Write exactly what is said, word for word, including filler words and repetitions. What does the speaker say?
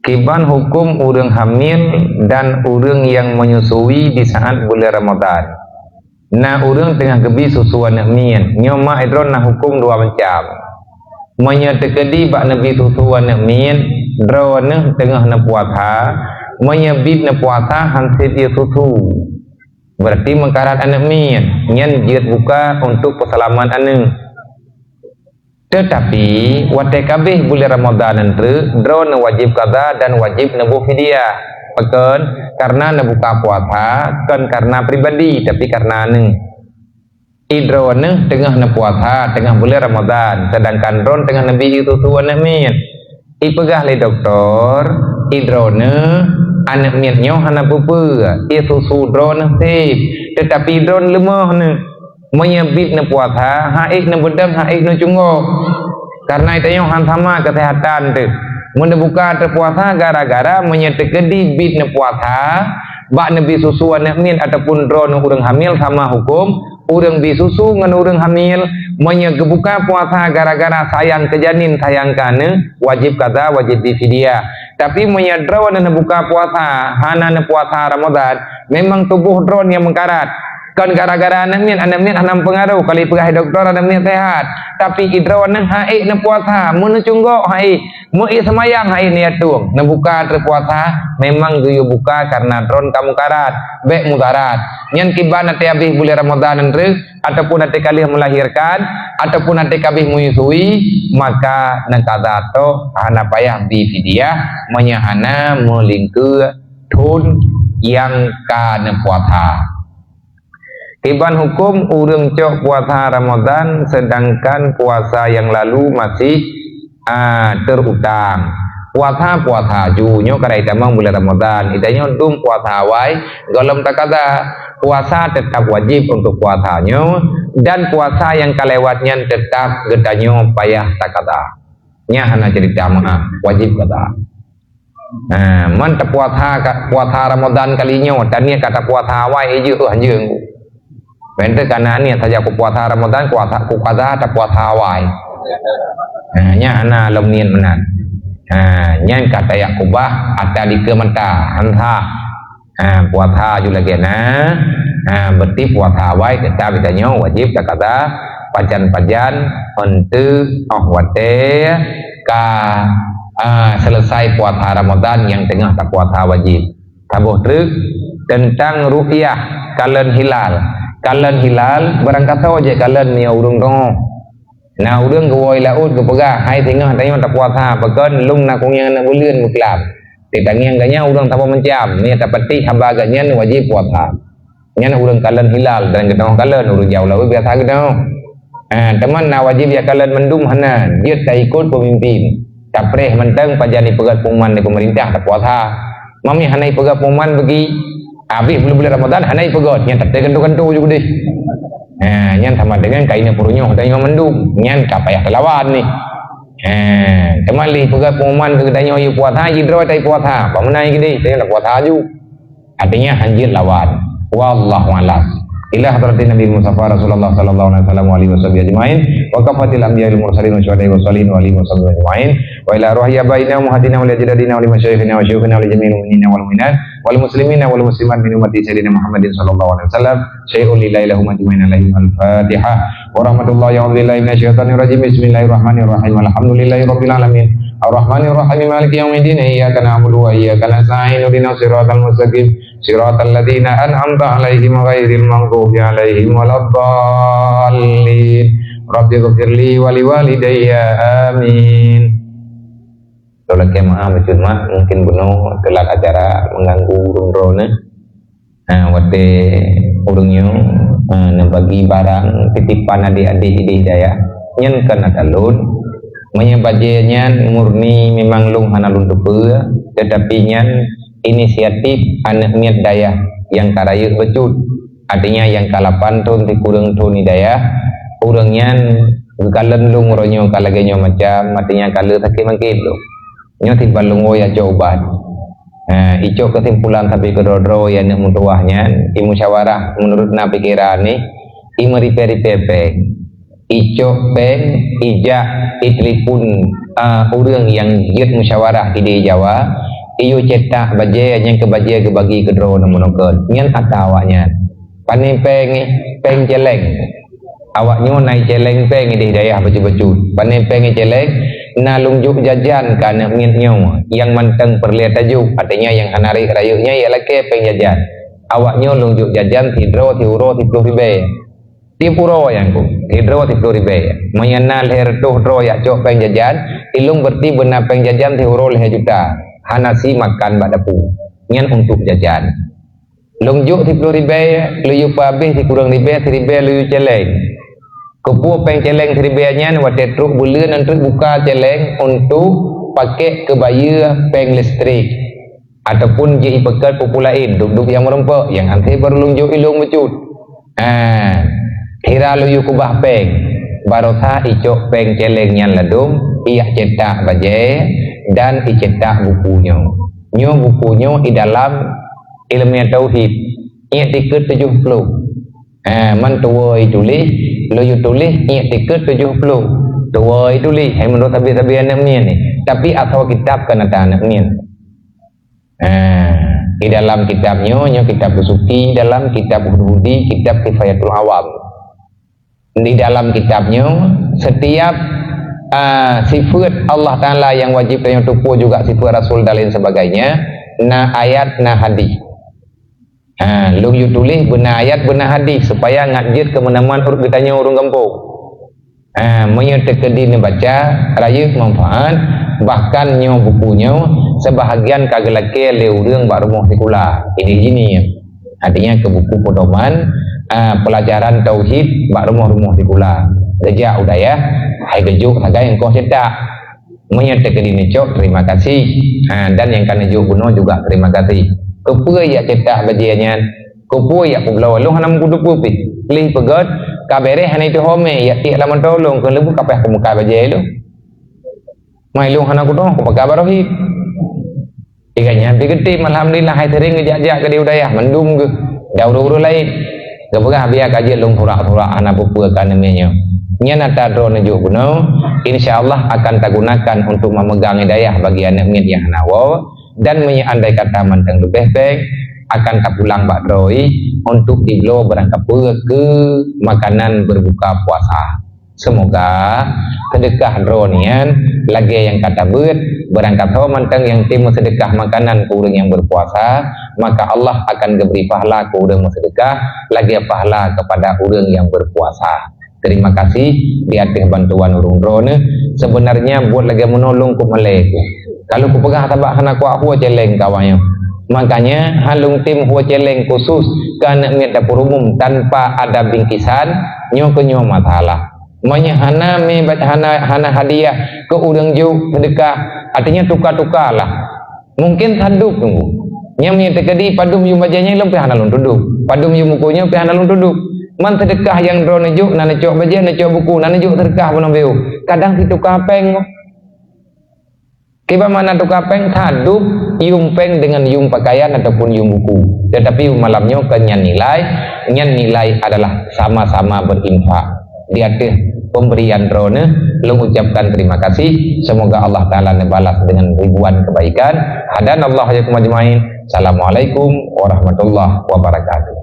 Kiban huköm ureuëng hamil dan ureuëng nyang menyusui di saat buleuen Ramadhan. Na ureuëng teungoh geubi susu aneuëk miet, nyoe mak droe na huköm dua macam. Meunyoe teukeudi bak neubi susu aneuëk miet, droeneueh teungoh neupuasa, meunyoe biet neupuasa han sép ie susu, beurati meukarat aneuëk miet, nyan jeuet buka untuk peuseulamat aneuëk. Teutapi, watée ka abéh buleuen Ramadhan nyan treuk, droeneueh wajéb kada dan wajéb neuboh fidyah. Pakon? Kareuna neubuka puasa, kon kareuna pribadi, tapi kareuna aneuëk. Idroeneueh teungoh neupuasa, teungoh buleuen Ramadhan, seudangkan droeneueh teungoh neubi ie susu aneuëk miet. Ipeugah lé dokto, idroeneueh aneuëk miet nyoe hana peue-peue, ie susu droeneueh sép, teutapi droeneueh leumoh neueh. Meunyoe biet neupuasa, han ék neubeudôh, han ék neucunggok. Kareuna tanyoe han sama keuseuhatan teuh. Meuneubuka teupuasa gara-gara meunyoe teukeudi biet neupuasa, bak neubi susu aneuëk miet ataupun droeneueh ureuëng hamil sama huköm, ureuëng bi susu ngon ureuëng hamil, meunyoe geubuka puasa gara-gara sayang keu janin, sayang keu aneuëk, wajéb kada, wajéb bi fidyah. Tapi meunyoe droeneueh neubuka puasa, hana neupuasa Ramadhan, memang tuboh droeneueh nyang meukarat. Kon gara-gara aneuëk miet, aneuëk miet hana meupeungaroh, ka lheueh peugah dokto aneuëk miet sehat. Tapi idroeneueh han ék neupuasa, meuneucunggok han ék, meu ie seumayang han ék neuyue tueng. Neubuka teupuasa, memang geuyue buka kareuna droeneueh ka meukarat, bék mudarat. Nyan kiban watée abéh buleuen Ramadhan nyan treuk, ataupun watée ka lheueh meulahirkan, ataupun watée ka abéh menyusui, maka neukada tok, hana payah bi fidyah, meunyoe hana meulingkeue thon nyang ka neupuasa. Kiban huköm ureuëng cok puasa Ramadhan seudangkan puasa nyang lalu masih, a, teurutang. Puasa, puasa ju nyoe ka raya tamong buleuen Ramadhan. Itanyoe dum puasa awai gohlom takada. Puasa teutap wajéb untuk puasa nyoe dan puasa nyang ka lewat nyan teutap geutanyoe payah takada. Nyan hana ceurita meu'ah, wajéb kada. Ha, man tapuasa ka, puasa Ramadhan kali nyoe, taniet ka tapuasa awai, eh, jeuet, oh, anjeung. Benteu kana niet saja ku puasa Ramadhan, kuasa, ku kada tapuasa awai. Ha, nyan hana lom niet meunan. Ha, nyan ka tayak kubah ata dikeue mata, han sah. Ha, puasa ju lagée na. Ha, berarti puasa awai teutap geutanyoe wajéb takada pajan-pajan eunteuk 'oh watée ka, a, selesai puasa Ramadhan nyang teungoh tapuasa wajéb. Saboh treuk teuntang ru'yah, kalon hilal. Kalon hilal, barangkasoe jeuet kalon meunyoe ureuëng deungoe. Na ureuëng geuwoe laôt geupeugah, "Hai singoh tanyoe tapuasa, pakon lôn na kunyang aneuk buleuen meuklam." Teutangieng geuh nyan ureuëng saboh macam, meunyoe tapatéh haba geuh nyan wajéb puasa. Nyan ureuëng kalon hilal dan geutanyoe kalon ureuëng jaweueb laôt biasa geutanyoe. Ah, teuma na wajéb jak kalon mandum hana, jeuet taikot peumimpén. Tapreh mantong pajan ipeugét pengumuman di pemerintah tapuasa. Mami hana ipeugét pengumuman bagi, habéh buleuen-buleuen Ramadhan hana ipeugét, nyan taté keuntô-keuntô ju keudeh. Ha, nyan sama dengan kaina peurunyuh tanyoe mandum. Nyan ka payah talawan ni. Ha, teuma lé peugah pengumuman keu geutanyoe yue puasa, jidroe tai puasa. Bak meunan keudeh, tanyoe dak puasa aju. Artinya hanjeuet lawan. Wallahu a'lam. Ila hadratin Nabi Mustafa Rasulullah sallallahu alaihi wasallam wa alihi wasahbihi ajmain. Wa kafatil anbiya wal mursalin wa syuhada wa salihin wa alihi wasahbihi ajmain. Wa ila arwahi abaina wa ummahatina wa li ajdadina wa li masyayikhina wa syuyukhina wa li jami'il mu'minina wal mu'minat. Wal muslimina wal muslimat min ummati Sayyidina Muhammadin sallallahu alaihi wasallam. Syai'un lillahi lahum ajmain alaihim al-Fatihah. Wa rahmatullahi wa billahi minasyaitanir rajim. Bismillahirrahmanirrahim. Alhamdulillahi rabbil alamin. Arrahmanirrahim. Maliki yaumiddin. Iyyaka na'budu wa iyyaka nasta'in. Ihdinas siratal mustaqim. Siratal ladzina an'amta alaihim ghairil maghdubi alaihim waladdallin. Rabbighfirli wa liwalidayya. Amin. Lôn lakée meu'ah bacut mak, mungkin bunoe teulat acara mengganggu ureuëng droeneuh. Ha, watée ureuëng nyoe, ha, neubagi barang titipan adék-adék idéh dayah. Nyan kon ata lôn. Meunyoe bajée nyan murni memang lôn hana lôn teupeue, teutapi nyan inisiatif aneuk miet dayah nyang ka rayeuk bacut. Artinya nyang ka lapan thon sikureueng thon di dayah, ureuëng nyan geukalon lôn uroe nyoe ka lagée nyoe macam, artinya ka le sakét mangkét lôn. Nyoe siban lôn woe jak cok ubat. Ha, icok keusimpulan sabe keudroe-droe nyang aneuk meutuwah nyan, imusyawarah meunurot na pikeran nyan, imeuripée-ripée péng. Icok péng, ijak, itelepon, ah, ureuëng nyang jeuet musyawarah di Jawa, iyue cetak bajée nyang keu bajée geubagi keudroe nang meunokot. Nyan ata awaknyan. Pané péng, péng céléng. Awaknyoe na icéléng péng di dayah bacut-bacut. Pané péng icéléng, na lôn jok jajan keu aneuëk miet nyoe, nyang mantong peureulée tajok, artinya nyang hana rayeuk-rayeuk nyan ijak lakée péng jajan. Awaknyoe lôn jok jajan sidroe siuroe siploh ribée. Tieb uroe nyang ku, sidroe siploh ribée. Meunyoe na lhée reutôh droe ijak cok péng jajan, ilôn berarti beuna péng jajan siuroe lhée juta. Hana si makan bak dapu. Nyan untuk jajan. Lôn jok siploh ribée, lôn yue peuhabéh sikureueng ribée, siribée lôn yue céléng. Keupeue péng céléng siribée nyan, watée trok buleuen nyan trok buka céléng untuk pakék keu bayeue péng listrik. Ataupun jih ipeugét peue-peue laén, dub-dub nyang meurumpok, nyang han sép baru lôn jok ilôn bacut. Ah, hira lôn yue keubah péng, barosa icok péng céléng nyan ladôm, ijak cetak bajée dan icetak buku nyoe. Nyoe buku nyoe idalam ileumèe tauhid, iék dikeue tujoh ploh. Ah, man tuwoe ituléh, lôn yue tuléh iék dikeue tujoh ploh. Tuwoe ituléh, hai meunurot sabe-sabe aneuëk miet nyoe. Tapi asoe kitab kan ata aneuëk miet nyoe. Ah, di dalam kitab nyoe, nyoe kitab Sufi, dalam kitab Hudhudi, kitab Kifayatul Awam. Di dalam kitab nyoe, setiap, ah, sifat Allah Taala nyang wajib tanyoe tupeue juga sifat Rasul dan lain sebagainya, na ayat, na hadis. Ah, lôn yue tuléh beuna ayat, beuna hadis supaya ngat jeuet keu meunaman ureuëng geutanyoe ureuëng gampông. Ah, meunyoe teukeudi neubaca, rayeuk manfaat, bahkan nyoe buku nyoe seubahagian ka geulakée lé ureuëng bak rumoh sikula. Ini gini, artinya keu buku pedoman, ah, pelajaran tauhid bak rumoh-rumoh sikula. Geujak u dayah, hai geujok sagai engkoh cetak. Meunyoe teukeudi neucok, terima kasih. Ha, dan nyang ka neujok bunoe juga terima kasih. Keupeue ijak cetak bajée nyan? Keupeue ijak peubloe? Lôn hana meukuteupeu pih. Lheueh peugét, ka béréh hana ituho mé, ijak tiek lam mantong lôn, keu leubu kapeh kumeukai bajée lôn. Mai lôn hana kutuho, kupakai baroe hib. Tiga nyan pi geutem, alhamdulillah, hai sering geujak-jak keu di u dayah, mandum geuh, dan ureuëng-ureuëng laén. Geupeugah biar ka jeuet lôn surak-surak, hana peue-peue ka neumé nyoe. Nyan ata droe neujok bunoe, insya Allah akan tagunakan untuk memegang hidayah bagi aneuëk miet nyang hana woe, dan meunyoe andai kata mantong leubeh péng, akan tapulang bak droe untuk dibloe barang kapeue keu makanan berbuka puasa. Seumoga seudeukah droe nyan lagée nyang ka tabeuet, barangkasoe mantong nyang tem meuseudeukah makanan keu ureuëng nyang berpuasa, maka Allah akan geubri pahala keu ureuëng meuseudeukah lagée pahala keupada ureuëng nyang berpuasa. Terima kasih di ateueh bantuan ureuëng droeneueh. Seubeunarnya buet lagée meunoe lôn keumalée ku. Ka lôn kupeugah sabab hana kuat hue céléng keu awaknyoe. Makanya, han lôn tem hue céléng khusus keu aneuëk miet dapur umum tanpa ada bingkisan, nyoe keu nyoe masalah. Meunyoe hana mé-, hana, hana hadiah keu ureuëng jok seudeukah, artinya tuka-tukalah. Mungkin sandub teungku. Nyang meunyoe teukeudi padum yum bajée nyan lôn pih hana lôn tudub. Padum yum buku nyoe pih hana lôn tudub. Man seudeukah nyang droeneueh jok, na neucok bajée, neucok buku, na neujok seudeukah bunoe beu. Kadang situka péng. Kiban makna tuka péng, sandub yum péng deungon yum pakaian ataupun yum buku. Tetapi malam nyoe kan nyan nilai, nyan nilai adalah sama-sama berinfak. Di ateueh pemberian droeneueh, lôn ucapkan terima kasih. Semoga Allah Taala neubalas dengan ribuan kebaikan. Hadanallahu wa iyyakum ajmain. Assalamualaikum warahmatullahi wabarakatuh.